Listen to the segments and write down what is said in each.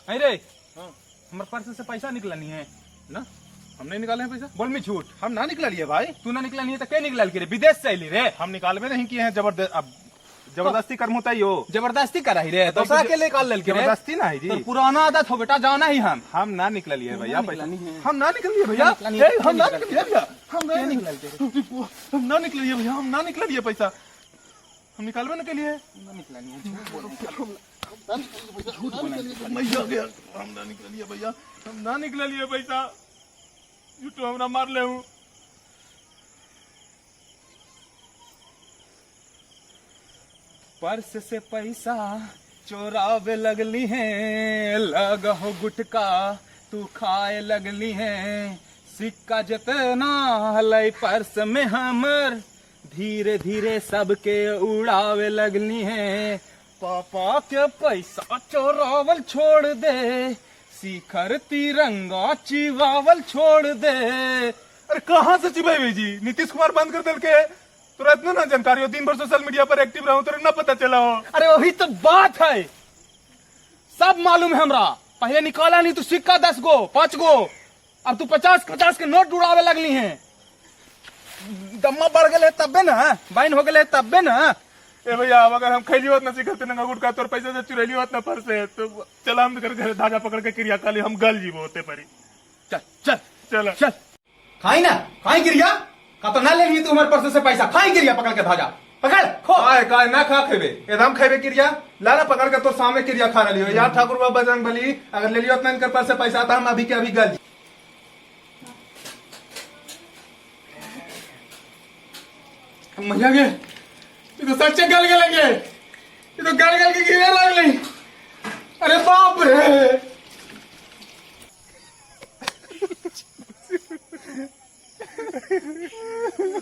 अरे हाँ, हमारे पर्स से पैसा निकला नहीं है ना, हम नहीं निकाले हैं पैसा। बोल मी झूठ। हम ना निकला लिए भाई। तू ना निकला नहीं है तो क्या निकला के रे? विदेश से अली रे? हम निकालवे नहीं किए हैं। जबरदस्त, अब जबरदस्ती कर्म होता ही हो। जबरदस्ती करा ही रे, दूसरा के लिए निकाल लेल के रे? जबरदस्ती ना है जी। तो पुराना आदत हो बेटा, जाना ही हम। हम ना निकल लिए भैया ना पैसा। निकला नहीं है। हम ना निकल लिए भैया। निकला नहीं है। ए, हम ना निकला निकल लिए भैया, हम ना क्या निकल निकल के? हम ना निकल लिए भैया, हम ना निकल लिए पैसा, हम निकालवे ना के लिए। ना निकला नहीं है, झूठ बोल रहे। मैया गया, हम ना निकल लिए भैया, हम ना निकल लिए पैसा, झूठो हमरा मार ले हूँ। पर्स से पैसा चोरावे लगली है, लग हो गुटका तू खाए लगली है, सिक्का जितना हलई पर्स में हमर, धीरे धीरे सबके उड़ावे लगली है, पापा के पैसा चोरावल छोड़ दे, शिखर तिरंगा चिवावल छोड़ दे। अरे कहाँ से चिबाई जी? नीतीश कुमार बंद कर दिल के। तोरा इतना ना जानकारी हो, दिन भर सोशल मीडिया पर एक्टिव रहो, तोरा ना पता चला हो। अरे वही तो बात है, सब मालूम है हमरा। पहले निकाला नहीं तू सिक्का 10 गो 5 गो, अब तू 50-50 के नोट उड़ावे लगली है। दम्मा बढ़ गए तब्बे ना, बाइन हो गए तब्बे ना। ए भैया, अब अगर हम खैली होत ना शिखर तिरंगा गुटखा, तोर पैसा से चुरैली होत ना पर से, तो चला हम घर घर धागा पकड़ के क्रिया काली हम गल जीवो होते परी। चल चल। चल। चल खाई ना खाई गिरिया का तो ना ले ली तू हमारे पर्स से पैसा, खाई गिरिया पकड़ के धागा पकड़ खो। काय काय ना खा खेबे, एकदम खेबे क्रिया लाना पकड़ के तोर सामने क्रिया खा रही हो यार। ठाकुर बाबा बजरंग बली अगर ले लियो उतना इनकर पर से पैसा आता, हम अभी के अभी गल। मजा गए, ये तो सच्चे गल गलेंगे, ये तो गल गल के गिरे लगली। अरे बाप रे,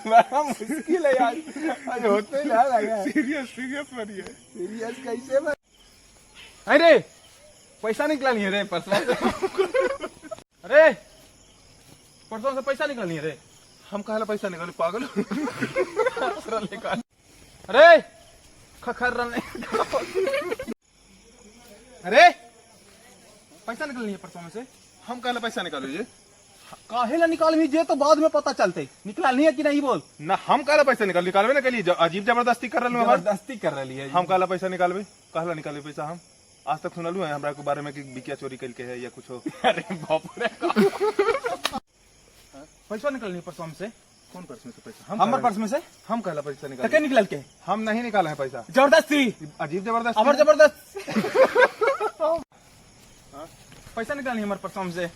बड़ा मुश्किल है यार, आज होते ही ना लगा। सीरियस सीरियस बनी है। सीरियस कैसे बन? अरे पैसा निकला नहीं है रे परसों से। अरे परसों से पैसा निकला नहीं है रे। हम कहाला पैसा निकाले पागल? अरे खखर रन। अरे पैसा निकल नहीं है परसों में से। हम कहाला पैसा निकालो जी? काहे ला निकाल जे तो बाद में पता चलते, निकला नहीं है कि नहीं बोल। ना हम काला पैसा निकाल निकालबे ना के लिए, अजीब जबरदस्ती कर रहलू हमार। जबरदस्ती कर रही है। हम काला पैसा निकालबे, कहला निकालबे पैसा हम? आज तक सुनलू है हमरा के बारे में कि बिकिया चोरी कल के है या कुछ हो? अरे बाप रे, पैसा निकल नहीं परसों में से। कौन पर्स में से पैसा? हम हमारे पर्स में से। हम कहला पैसा निकाल? तो क्या निकल के? हम नहीं निकाले हैं पैसा। जबरदस्ती, अजीब जबरदस्ती, अमर जबरदस्त। पैसा निकल नहीं हमारे परसों में से।